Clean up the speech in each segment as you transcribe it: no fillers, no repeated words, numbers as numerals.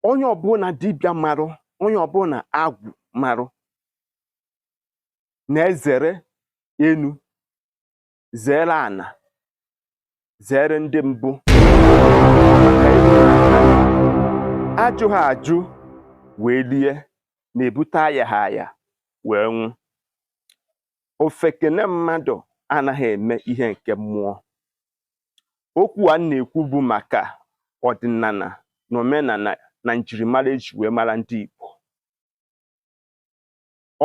Onye ọbụla dibịa marụ, onye ọbụla agwụ marụ, na-ezere enu, zere ana, zere ndị mbụ, maka ajụghị ajụ wee lie na-ebute ayaghị aya wee nwụ. Ofekene mmadụ anaghị eme ihe nke mmụọ. Okwu a na-ekwu bụ maka ọdịnala na omenala na njirimara eji wee mara ndị Igbo.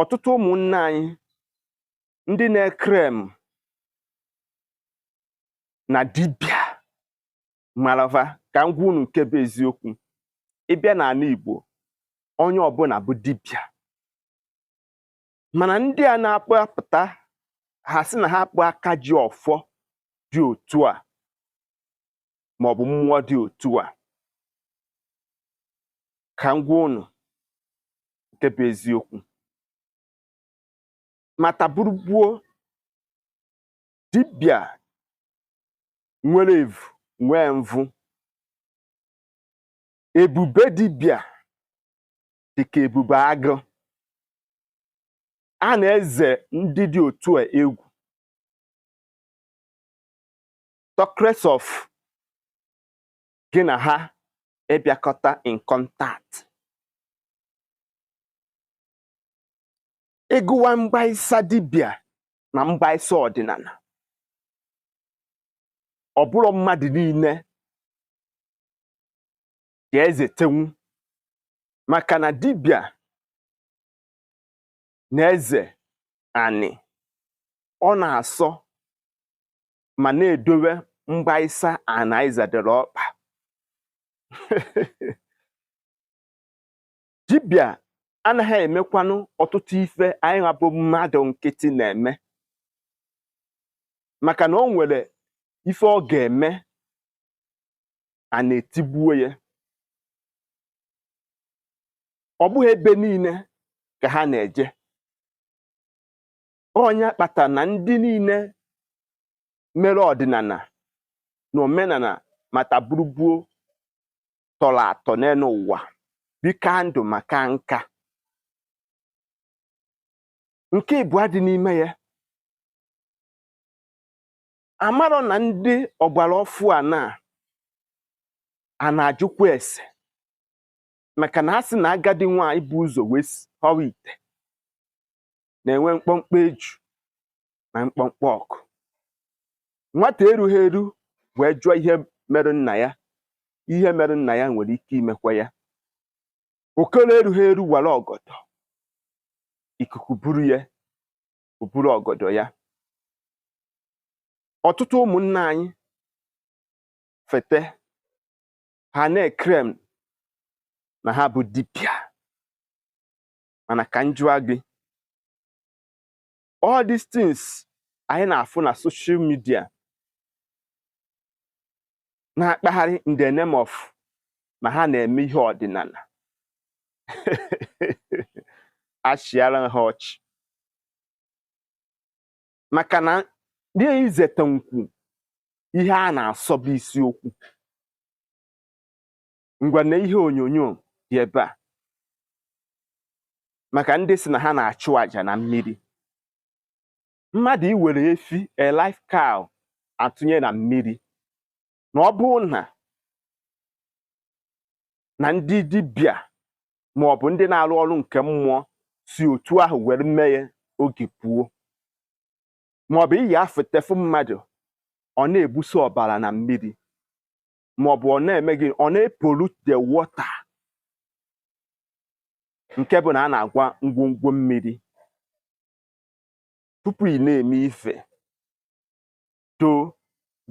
Ọtụtụ ụmụnne anyị ndị na-eclaim na dibịa marava, ka m gwa unu nke bụ eziokwu. Ịbịa n'ala Igbo, onye ọbụla bụ dibịa, mana ndị a na-akpọ apụta, ha sị na ha kpụ aka ji ọfọ dị otu a maọbụ mmụọ dị otu a. Ka m gwa unu nke bụ eziokwu, mata bụrụgbuo dibịa nwere evu nwee mvụ. Ebube dibịa dịka ebube agụ. A na-eze ndị dị otu a egwu, talk less of gị na ha ịbịakọta in contact. Ịgụwa mgbaisa dibịa na mgbaisa ọdịnala, ọ bụrụ mmadụ niile ga-ezetenwu, maka na dibịa na-eze anị, ọ na-asọ ma na-edowe mgbaisa ana ịzadere ọkpa. Dibịa anaghị emekwanụ ọtụtụ ife anyị nwa bụ mmadụ nkịtị na-eme, maka na o nwere ife ọ ga-eme a na-etigbuo ya. Ọ bụghị ebe niile ka ha na-eje. Onye kpatara na ndị niile mere ọdịnala na omenala mata burubuo tọrọ atọ n'elu ụwa, bika ndụ maka nka. Nke ịbụọ dị n'ime ya, amarọ na ndị ọgbara ọfụ a na a na-ajụkwa ese, maka na a sị na agadi nwaanyị bụ ụzọ wee họwa ite na-enwe mkpọmkpọ eju na mkpọmkpọ ọkụ. Nwata erughị eru wee jụọ ihe mere nna ya, ihe mere nna ya nwere ike imekwa ya. Okoro erughị eru were ọgọdọ, ikuku buru ya, o buru ọgọdọ ya. Ọtụtụ ụmụnne anyị fete ha na-eclaim na ha bụ dibịa, mana ka m jụọ gị, all these things anyị na-afụ na social media na-akpagharị in the name of na ha na-eme ihe ọdịnala, achịara ha ọchị, maka na izete nkwu ihe a na-asọ bụ isiokwu. Ngwa, na ihe onyonyo dị ebe a maka ndị si na ha na-achụ àjà na mmiri. Mmadụ iwere efi, a live cow, atụnye na mmiri, na ọ bụrụ na ndị dibịa ma ọ bụ ndị na-arụ ọrụ nke mmụọ si otu ahụ were mee ya oge pụọ, ma ọ bụ iyi afetefu mmadụ, ọ na-ebuso ọbara na mmiri, ma ọ bụ ọ na-eme gị, ọ na-epollute the water, nke bụ na a na-agwa ngwongwo mmiri tupu ị na-eme ife too,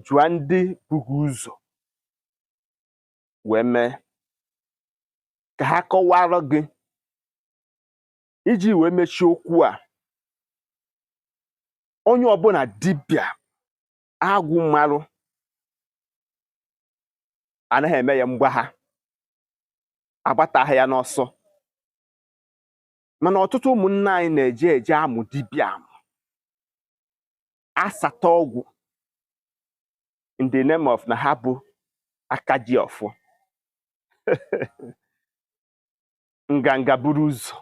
jụọ ndị bughị ụzọ wee mee ka ha kọwara gị. Iji wee mechie okwu a, onye ọbụla dibịa agwụ marụ anaghị eme ya mgbagha, agbataghị ya n'ọsọ. Mana ọtụtụ ụmụnne anyị na-eje eje amụ dibịa amụ asatọ ọgwụ in the name of na ha bụ aka ji ọfọ. Nganga buru ụzọ,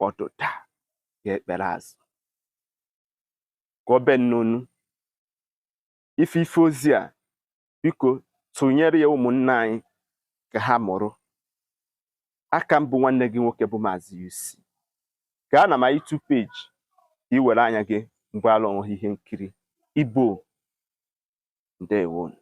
ọdụda ga-ekpere azụ. Ka ọ be nnụnụ ife ife ozi a, biko tụnyere ya ụmụnne anyị ka ha mụrụ aka. Mbụ nwanne gị nwoke bụ Maazị UC. Gaa na my YouTube page ka ị were anya gị mgbe ala onwe ihe nkiri Igbo. Ndewonu.